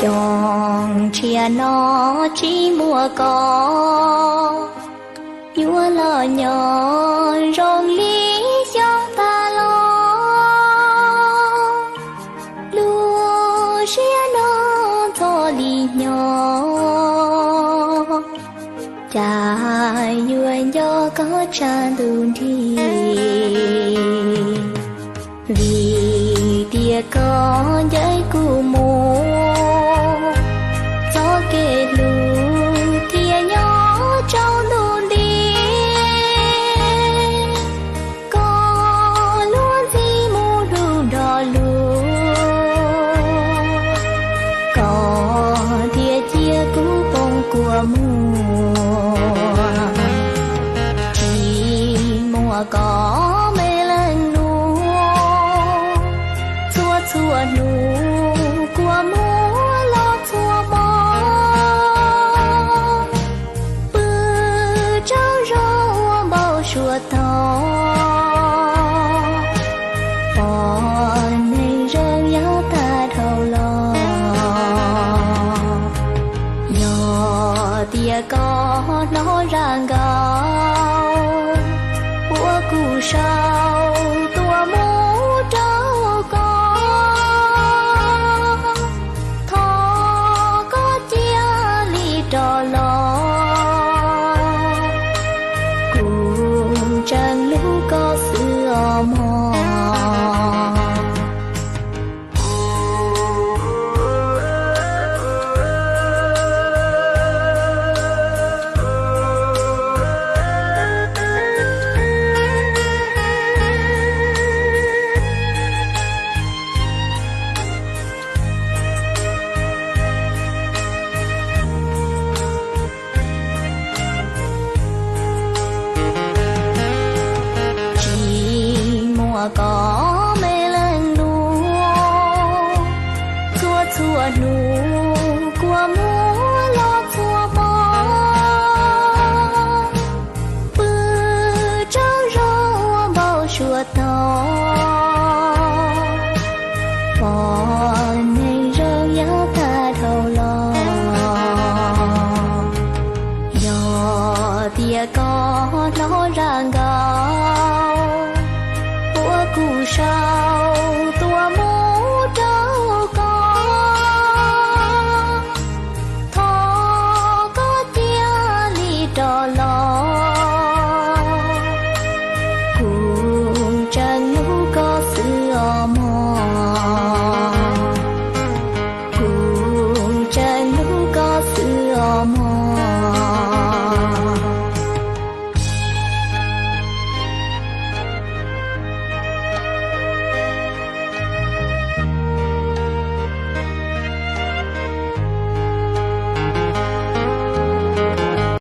Xyoo tshiab no tsis muaj koj, nyuaj los nyob zoo li xyoo tas los. Lub siab no ntxhov li nyob, cas yuav nco koj tshav ntuj nrig. Vim tias koj ncaim kuv mus, txoj kev hlub thiaj nyob tsaus ntuj nti. Koj luag ntxhi mus dlub nrog luag, koj thiaj cia kuv poob kua muag. Tsis muaj koj me leej nus, txhua txhua hnub kua muag los txhua hmo. Pw tsaug zog ua npau suav tog, pom neeg zoo yog tag dhau los. Yog tias koj hnov zaj nkauj uas kuv sau